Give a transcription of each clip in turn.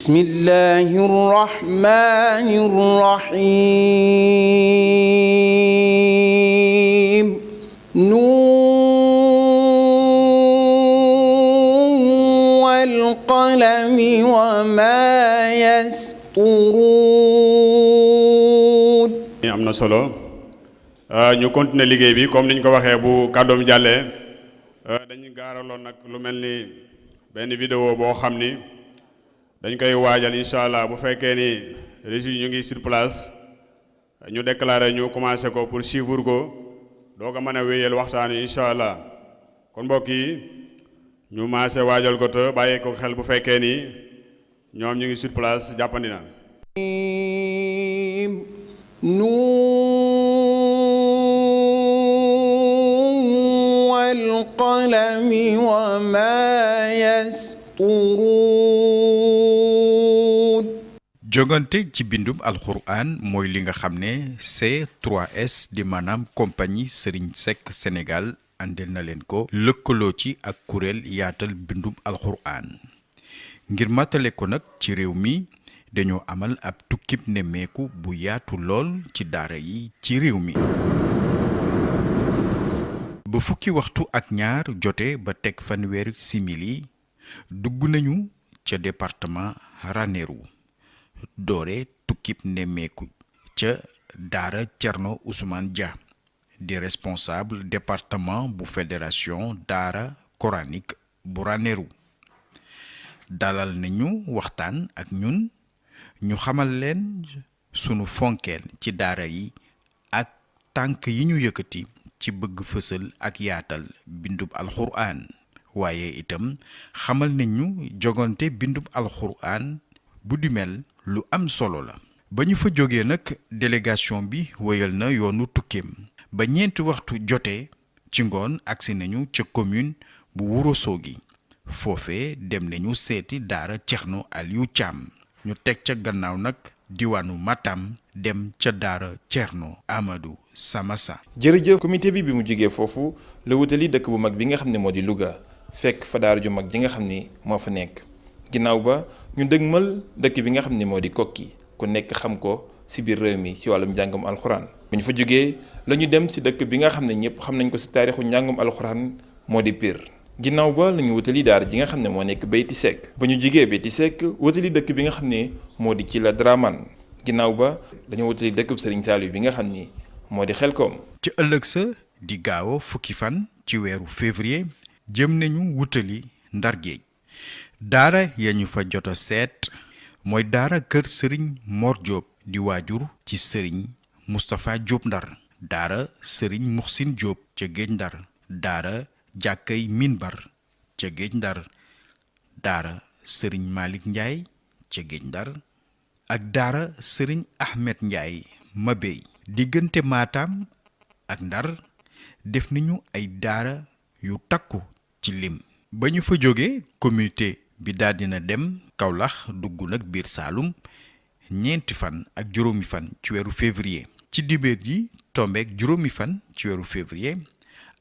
Bismillahir Rahmanir Rahim. Wal qalami wa ma yasturun. am na solo ñu continuer liggéey bi comme niñ ko waxee bu kàddoom jàllee dañu gaaraloon nag lu mel ni benn vidéo boo xam ni dañ koy waajal incha allah bu fekkee ni régie ñu ngi sur place ñu déclaré ñu commencé ko pour suivre ko doo ko mën a wéyal waxtaan wi incha allah kon mbokk yi ñu maase waajal ko te bàyyi ko xel bu fekkee ni ñoom ñu ngi sur place jàppandi na. wal qalami wa ma yasturun. jogante ci bindum alxuraan mooy li nga xam ne C3S di maanaam compagnie Serigne Seck Sénégal andil na leen ko lëkkaloo ci ak kuréel yaatal bindum alxuraan ngir matale ko nag ci réew mi dañoo amal ab tukkib nemmeeku bu yaatu lool ci daara yi ci réew mi ba fukki waxtu ak ñaar jote ba teg fanweeri simili dugg nañu ca département Ranérou doore tukkib nemmeeku ca daara Thierno Ousmane Dia di responsable département bu fédération daara coranique bu Ranérou dalal nañu waxtaan ak ñun ñu xamal leen sunu fonkeel ci daara yi ak tànk yi ñu yëkkati ci bëgg fësal ak yaatal bindub alxuraan waaye itam xamal nañu jogante bindub alxuraan bu di mel lu am solo la ba ñu fa jógee nag délégation bi wéyal na yoonu tukkeem ba ñeenti waxtu jotee ci ngoon agsi nañu ca commune bu Ourossogui foofee dem nañu seeti daara Thierno Aliou Thiam ñu teg ca gannaaw nag diwaanu Matam dem ca daara Thierno Amadou Samassa. jërëjëf comité bi mu jógee foofu la wutali dëkk bu mag bi nga xam ne moo di Louga fekk fa daara ju mag ji nga xam ni moo fa nekk ginnaaw ba ñu dëgmal dëkk bi nga xam ne moo di Kokki ku nekk xam ko ci biir réew mi ci wàllum njàngum alxuraan bu ñu fa jógee la ñu dem ci dëkk bi nga xam ne ñëpp xam nañ ko ci taarixu njàngum alxuraan moo di Pire ginnaaw ba la ñu wutali daara ji nga xam ne moo nekk Beyti Seck ba ñu jógee Beyti Seck wutali dëkk bi nga xam ne moo di Thilla Dramane ginnaaw ba dañoo wutali dëkkub Serigne Saliou bi nga xam ni moo di Xelkom. ci ëllëg sa di gaaw fukki fan ci weeru février jëm nañu wutali Ndar Géej daara ya ñu fa jot a seet mooy daara kër Serigne Mor Diop di waajur ci Serigne Moustapha Diop Ndar daara Serigne Muxsin Diop ca Géej Ndar daara jàkkay Minbar ca Géej Ndar daara Serigne Malick Ndiaye ca Géej Ndar ak daara Serigne Ahmed Ndiaye Mabey diggante Matam ak Ndar def nañu ay daara yu takku ci lim ba ñu fa jógee communauté bi daal dina dem Kaolack dugg nag biir Saalum ñeenti fan ak juróomi fan ci weeru février ci dibéer ji tombeek juróomi fan ci weeru février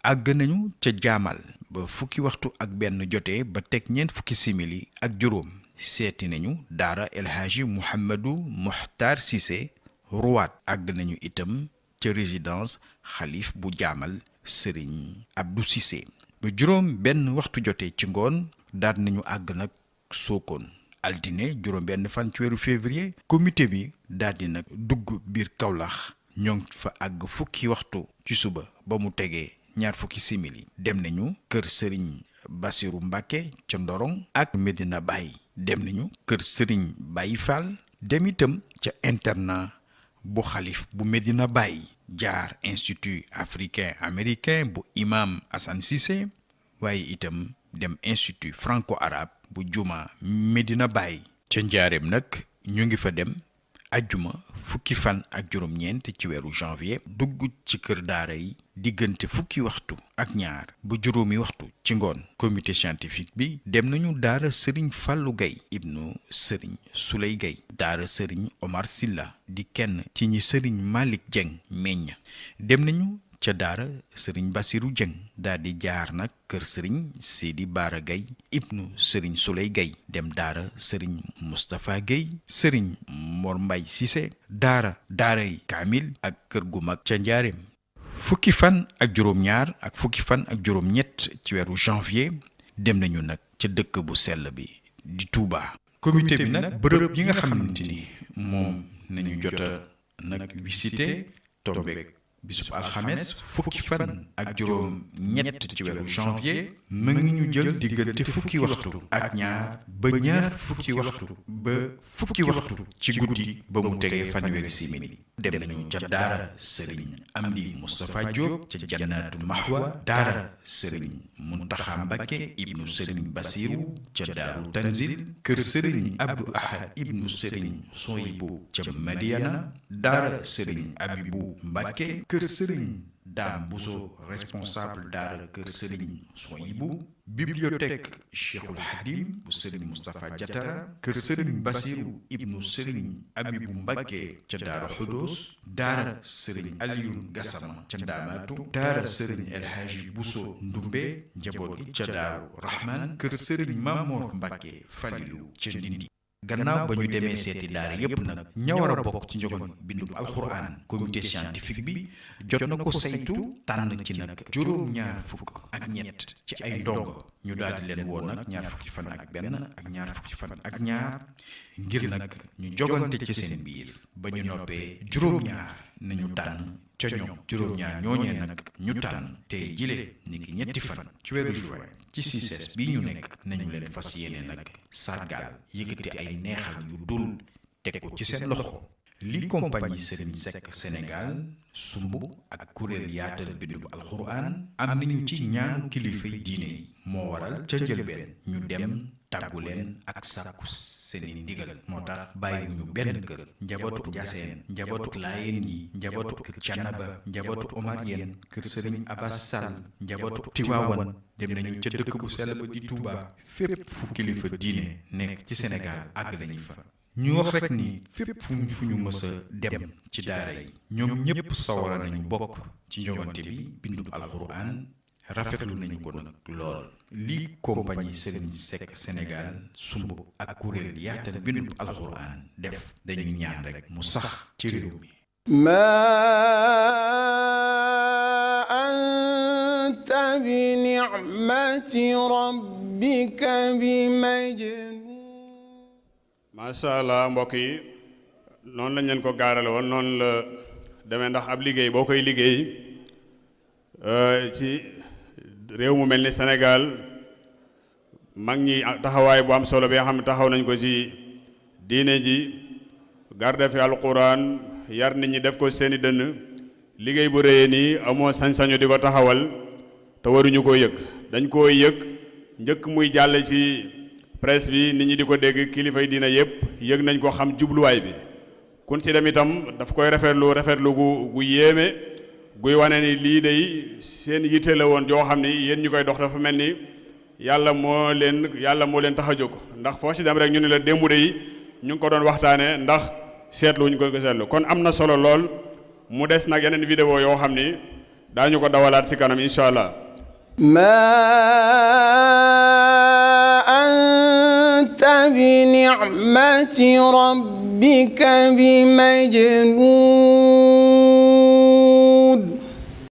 àgg nañu ca jaamal ba fukki waxtu ak benn jotee ba teg ñeent fukki simili ak juróom seeti nañu daara El Hadji Mouhamadou Mokhtar Cissé Rouat àgg nañu itam ca résidence xalif bu jaamal Serigne Abdou Cissé ba juróom benn waxtu jotee ci ngoon daal nañu àgg nag Sokone altine juróom benn fan ci weeru février comité bi daal di nag dugg biir Kaolack ñoo ngi fa àgg fukki waxtu ci suba ba mu tegee ñaar fukki simili dem nañu kër Serigne Bassirou Mbacké ca Ndorong ak Medina Baye dem nañu kër Serigne Baye Fall dem itam ca internat bu xalif bu Medina Baye jaar institut africain américain bu imam Hassan Cissé waaye itam dem institut franco-arabe bu juma Medina Baye ca njaareem nag ñu ngi fa dem ajjuma fukki fan ak juróom-ñeent ci weeru janvier dugg ci kër daara yi diggante fukki waxtu ak ñaar bu juróomi waxtu ci ngoon comité scientifique bi dem nañu daara Serigne Fallou Gueye ibnu Serigne Souley Gueye daara Serigne Omar Silla di kenn ci ñi Serigne Malick Dieng meññ dem nañu ca daara sëriñ Basiru Jëng daal di jaar nag kër sëriñ Sidi Baara Gay ibnu sëriñ Suley Gay dem daara sëriñ Moustapha Gay sëriñ Mor Mbay Cissé daaray kaamil ak kër gu mag ca njaareem. fukki fan ak juróom-ñaar ak fukki fan ak juróom-ñett ci weeru janvier dem nañu nag ca dëkk bu sell bi di Touba. comité bi nag bërëb yi nga xamante ni moom nañu jota nag visité tombeek bisub alxames fukki fan ak juróom ñett ci weeru janvier ma ngi ñu jël diggante fukki waxtu ak ñaar ba ñaar fukki waxtu ba fukki waxtu ci guddi ba mu tegee fanweeri simili dem nañu ca daara sëriñ Amdi Moustapha Diop ca Jannatu Mahwa daara sëriñ Muntaxa Mbakke ibnu sëriñ Basiru ca daaru Tanzil kër sëriñ Abdou Ahad ibnu sëriñ Soyibu ca Madiana daara sëriñ Abibu Mbakke kër sëriñ Daam Buso responsable daara kër sëriñ Soyibu bibliothèque Cheikhul Hadim bu sëriñ Moustapha Diatara kër sëriñ Basiru ibnu sëriñ Abibu Mbakke ca daara Xudoos daara sëriñ Aliyun Gassama ca Ndaamaatu daara sëriñ El Hadji Buso Ndumbe njaboot gi ca daaru Rahman kër sëriñ Mamoor Mbakke Falilu ca Ndindi. gannaaw ba ñu demee seeti daara yépp nag ña war a bokk ci njogon bindum alxuraan comité scientifique bi jot na ko saytu tànn ci nag juróom-ñaar fukk ak ñett ci ay ndongo ñu daal di leen woo nag ñaar fukki fan ak benn ak ñaar fukki fan ak ñaar ngir nag ñu jogante ci seen biir ba ñu noppee juróom-ñaar nañu tànn ca ñoom juróom-ñaar ñooñee nag ñu tànn tey jile ni ki ñetti fan ci weeru juin ci CICES bi ñu nekk nañu leen fas yéene nag sargal yëkkati ay neexal yu dul teg ko ci seen loxo. li compagnie Serigne Seck Sénégal sumb ak kuréel yaatal bindum alxuraan am nañu ci ñaanu kilifay diine yi moo waral ca njëlbeen ñu dem tàggu leen ak sàkku seeni ndigal moo tax bàyyiwuñu benn kër njabootu Njaaseen njabootu Laayeen yi njabootu Canaba njabootu Omarien kër Serigne Abbas Sall njabootu Tiwaawan dem nañu ca dëkk bu sell ba di Touba fépp fu kilifa diine nekk ci Sénégal àgg lañu fa. ñu wax rek ni fépp fu ñu mës a dem ci daara yi ñoom ñépp sawara nañu bokk ci njogante bi bindum alxuraan rafetlu nañu ko nag lool. li compagnie Serigne Seck Sénégal sumb ak kuréel yaatal bindum alxuraan def dañuy ñaan rek mu sax ci réew mi. anta bi ni'mati rabbika bi majnun. macha allah mbokk yi noonu lañ leen ko gaarale woon noonu la demee ndax ab liggéey boo koy liggéey ci réew mu mel ni Sénégal mag ñi taxawaay bu am solo bi nga xam ne taxaw nañ ko ci diine ji garde fi alquran yar nit ñi def ko seeni dënn liggéey bu réyee nii amoo sañ-sañu di ko taxawal te waruñu koo yëg dañ koo yëg njëkk muy jàll ci presse bi nit ñi di ko dégg kilifay diina yépp yëg nañ ko xam jubluwaay bi kun ci dem itam daf koy rafetlu gu yéeme guy wane ni lii day seen yitte la woon joo xam ni yéen ñu koy dox dafa mel ni yàlla moo leen tax a jóg ndax foo ci dem rek ñu ne la démb de yi ñu ngi ko doon waxtaane ndax seetlu ñu ko seetlu kon am na solo lool mu des nag yeneen vidéo yoo xam ni daañu ko dawalaat ci kanam incha allah. anta bi ni'mati rabbika bi majnun.